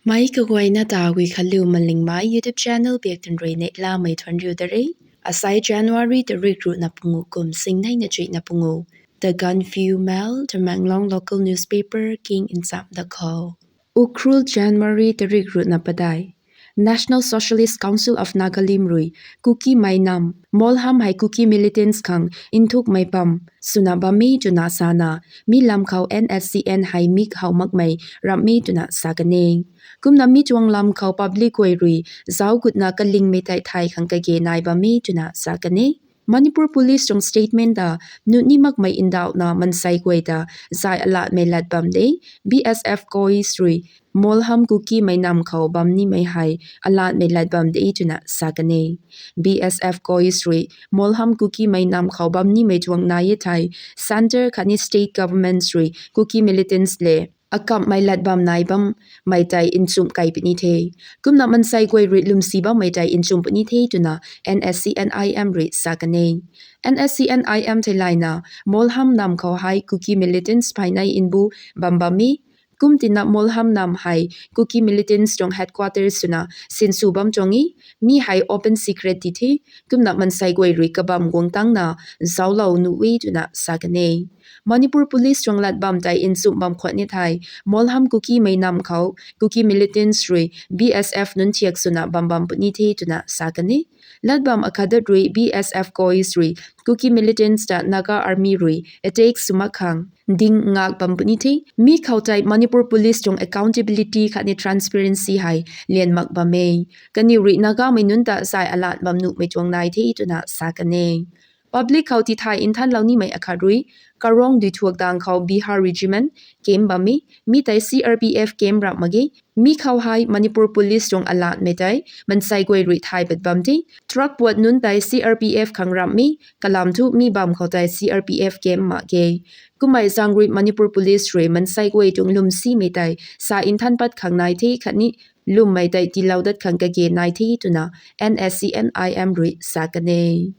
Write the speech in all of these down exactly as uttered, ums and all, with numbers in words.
Mei kaguayna ta Guikhanliu Malingmei YouTube channel biak tun rui neihlamei thuanriu da re. Asai January tarik ruhna pungu kum singneina chuihna pungu. The Gaanphiu Mail, Tamenglong local newspaper king nchamh da khou. Ukhrul, January tarik ruhna padeih. National Socialist Council of Nagalim rui Kukimei nam Molham hei Kuki militants khang nthukmei bam swna bam e twna sana, mi lam khou N S C N hei mik how makmei ramh e twna sa kan e. Kumna mi tuang lam khou public guay rui zauc gutna kalingmei tei thay khang kage nai bam e twna sa kan e. Manipur Police tuang statement ta nuh ni makmei ndauhna mansei guay ta zay alatmei lat bam de. B S F cois rui Molham Kukimei nam khou bam nimei hei alatmei lat bam de twna sa kan e. B S F cois rui Molham Kukimei nam khou bam nimei tuang nai e thei, centre khatni state governments rui Kuki militants le akammei lat bam nai bammei tei nchumh kei puni the. Kumna mansei guay rui lwmsi bammei tei nchumh puni the twna N S C N I M rui sa kan e. N S C N I M theilayna Molham nam khou hei Kuki militants phaynei nbu bam bam e. Kum tina Molham nam hei Kuki militants tuang headquarters swna sinsw bam tuang e. Mi hei open secret ti the. Kumna mansei guay rui kabam guang tangna zauclou nuh e twna sa kan e. Manipur Police tuang lat bam tei nchumh bam khwan ni thei, Molham Kukimei nam khou Kuki militants rui B S F nunc thiak swna bam bam puni the twna sa kan e. Lat bam akhat dat rui B S F cois rui Kuki militants ta Naga Army rui attack sw mak khang ding ngak bam puni the. Mi khou tei Manipur Police tuang accountability khatni transparency hei lian mak bam e. Kaniw rui Nagamei nunc ta zay alat bam nuhmei tuang nai the twna sa kan e. Public khou tithay nthanlou nimei akhat rui Karong duithuak dang khou Bihar Regiment camp bam e. Mi tei C R P F camp ramh mak ge. Mi khou hei Manipur Police tuang alatmei tei mansei guay rui thay pat bam the. Truck puat nunc tei C R P F khang ramh e. Kalam thu mi bam khou tei C R P F camp mak ge. Kummei zaeng rui Manipur Police rui mansei guay tuang lwmsimei tei sa nthan pat khang nai the khatni lwmmei tei tiilou dat khang kage nai the twna N S C N I M rui sa kan e.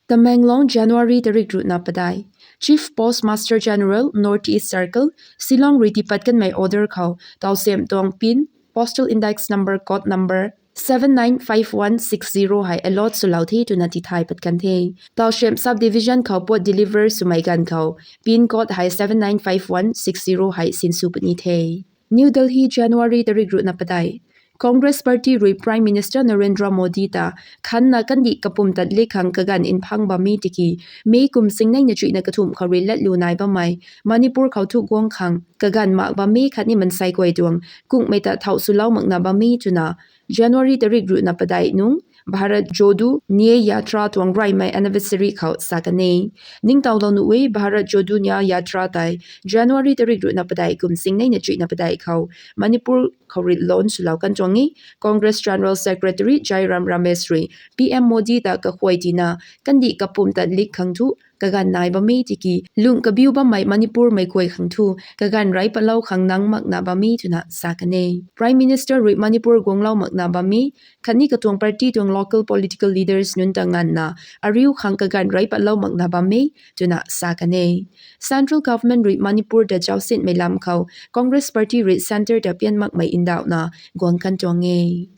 Tamenglong, January tarik ruhna padeih. Chief Postmaster General, North East Circle, Shillong rui tiipat kanmei order khou tawsem tuang pin, postal index number, code number seven nine five one six zero hei allot swlou the twna tithay pat kan the. Tawsem sub-division khou pot deliver swmei ganv khou pin code hei seven nine five one six zero hei sinsw puni the. New Delhi, January tarik ruhna padeih. Congress Party rui Prime Minister Narendra Modi ta khanna kandih kapumtat lik khang kaganv nphang bam e tiki, May kum singneina chuihna kathumh khou rui latlu nai bammei Manipur khou thu guang khang kaganv mak bam e khatni mansei guay tuang kungmei ta thau swlou makna bam e twna January tarik ruhna padeih nung Bharat Jodo Nyay Yatra tuang raymei anniversary khou sa kan e. Ningtowlou nuh e, Bharat Jodo Nyay Yatra tei January tarik ruhna padeih kum singneina chuihna padeih khou Manipur khou rui launch swlou kan tuang e. Congress General Secretary Jairam Ramesh rui P M Modi ta kakhuay tina kandih kapumtat lik khang thu kaganv nai bam e tiki, lung kabiu bammei Manipurmei guay khang thu kaganv rey patlou khang nang makna bam e twna sa kan e. Prime Minister rui Manipur guanglou makna bam e khatni katuang party tuang local political leaders nunc ta nganvna ariu khang kaganv rey patlou makna bam e twna sa kan e. Central Government rui Manipur ta zaucsinmei lam khou Congress Party rui centre ta pian makmei ndauhna guang kan tuang e.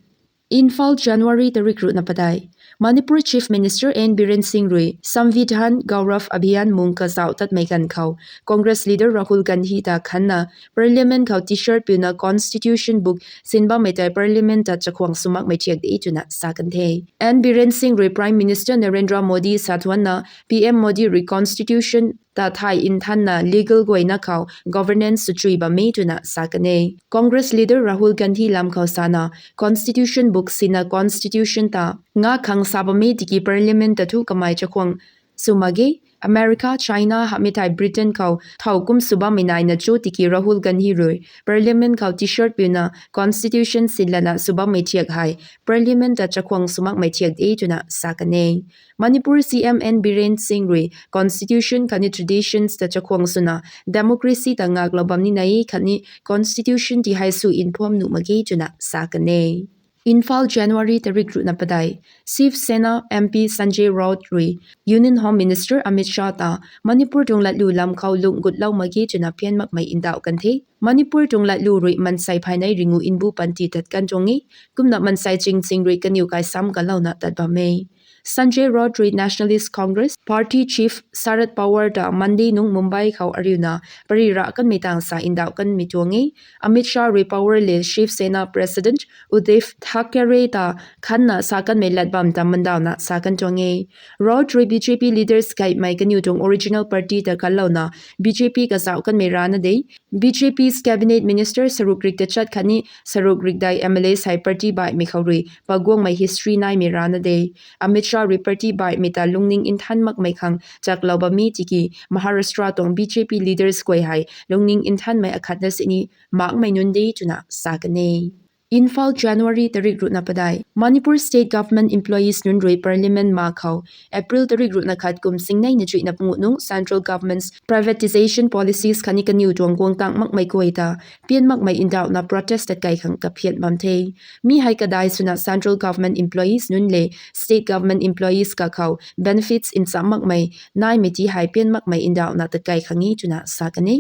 Imphal, January tarik ruhna padeih. Manipur Chief Minister N Biren Singh rui Samvidhan Gaurav Abhiyan mung kazauh tatmei ganv khou Congress leader Rahul Gandhi ta khanna Parliament khou T-shirt piuna Constitution book sin bammei tei Parliament ta chakhwang sw makmei thiak de twna sa kan the. N Biren Singh rui Prime Minister Narendra Modi sa thuanna P M Modi rui Constitution ta thay nthanna legal guayna khou governance swchui bam e twna sa kan e. Congress leader Rahul Gandhi lam khou sana Constitution book sinna Constitution ta nga khang sa bam e tiki Parliament ta thu kamei chakhwang sw mak ge. America, China hamhmei thei Britain khou thau kum sw bammei naina cho tiki Rahul Gandhi rui Parliament khou T-shirt piuna Constitution sinlana sw bammei thiak hei Parliament ta chakhwang sw makmei thiak de twna sa kan e. Manipur C M N Biren Singh rui Constitution khatni traditions ta chakhwang swna democracy ta ngaklou bam ni nai e khatni Constitution ti hei sw inform nuh mak ge twna sa kan e. Imphal, January tarik ruhna padeih. Shiv Sena M P Sanjay Raut rui Union Home Minister Amit Shah ta Manipur tuang latlu lam khou lung gutlou mak ge twna pian makmei ndauh kan the. Manipur tuang latlu rui mansei phaynei ringu mbu panty tat kan tuang e. Kumna mansei chingching rui kaniw kai sam kalouna tat bam e. Sanjay Raut rui Nationalist Congress Party Chief Sharad Pawar ta Monday nung Mumbai khou ariuna pary rah kanmei tang sa ndauh kanmei tuang e. Amit Shah rui Pawar le Shiv Sena President Uddhav Thackeray ta khanna sa kanmei lat bam ta mundawna sa kan tuang e. Raut rui B J P leaders kaimei kaniw tuang original party ta kalouna B J P kazauh kanmei rana de. B J P's cabinet minister saruk rik tachat khatni saruk rik dei M L As hei party baihmei khou rui paguangmei history naimei rana de. Amit Shah rui party baihmei ta lungning nthan makmei khang chaklou bam e tiki Maharashtra tuang B J P leaders guay hei lungning nthanmei akhatna sini makmei nunc de twna sa kan e. Imphal, January tarik ruhna padeih. Manipur State Government employees nunc rui Parliament ma khou April tarik ruhna khat kum singnei na chuihna panguh nung Central Government's privatization policies khatni kaniw tuang guang tang makmei guay ta pian makmei ndauhna protest tat kai khang kaphian bam the. Mi hei kadai swna Central Government employees nunc le State Government employees kakhou benefits ncham makmei naimei ti hei pian makmei ndauhna tat kai khang e twna sa kan e.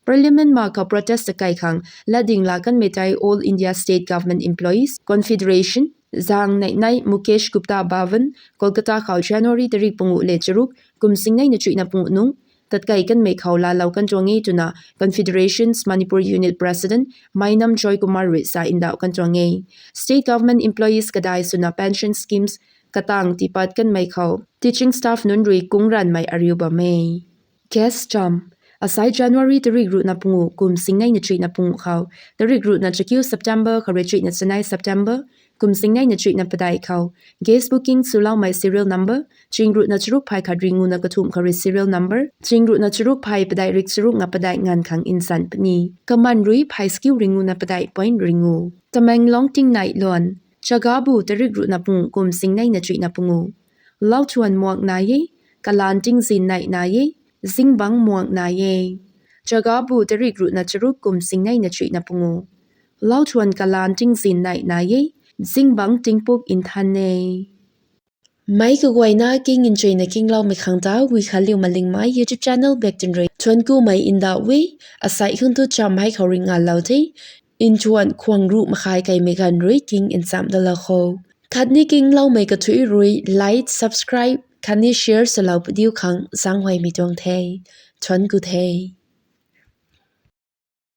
Parliament ma khou protest tat kai khang latding laa kanmei tei All India State Government Employees Confederation, zang neihnei Mukesh Gupta Bhavan, Kolkata khou January tarik panguh le charuk kum singnei na chuihna panguh nung tat kai kanmei khou laalou kan tuang e twna Confederation's Manipur Unit President Mainam Joykumar rui sa ndauh kan tuang e. State Government employees kadai swna pension schemes katang tiipat kanmei khou teaching staff nunc rui kung ranmei ariu bam e. Guest cham. Asai January tarik ruhna panguh kum singnei na chuihna panguh khou tarik ruhna chakiu September khou rui chuihna chanei September kum singnei na chuihna padeih khou guest booking swloumei serial number ching ruhna charuk phay khat ringuna kathumh khou rui serial number ching ruhna charuk phay padeih rik charuk na padeih nganv khang nsan puni. Kaman rui phay skiu ringuna padeih point ringu. Tamenglong tingnai luan. Chagabu tarik ruhna panguh kum singnei na chuihna panguh. Lauthuan muang nai e, kalan tingzin nai nai e, zingbangc muang nai e. Chagabu tarik ruhna charuk kum singnei na chuihna panguh. Lauthuan kalan tingzin nai nai e, zingbangc tingpuk nthan e. Meic kaguayna king nchuina kingloumei khang ta Wi Khaliu Malingmei YouTube channel bak tin rui thuanckumei ndauh e. Asai khang tu cham hei khou rui ngalou the. Nthuan khwang ruh makhai kaimei ganv rui king nchamh dalou kho. Khatni kingloumei kathuic rui like, subscribe khatni share swlou padiu khang zaenghuaymei tuang the. Thuancku the.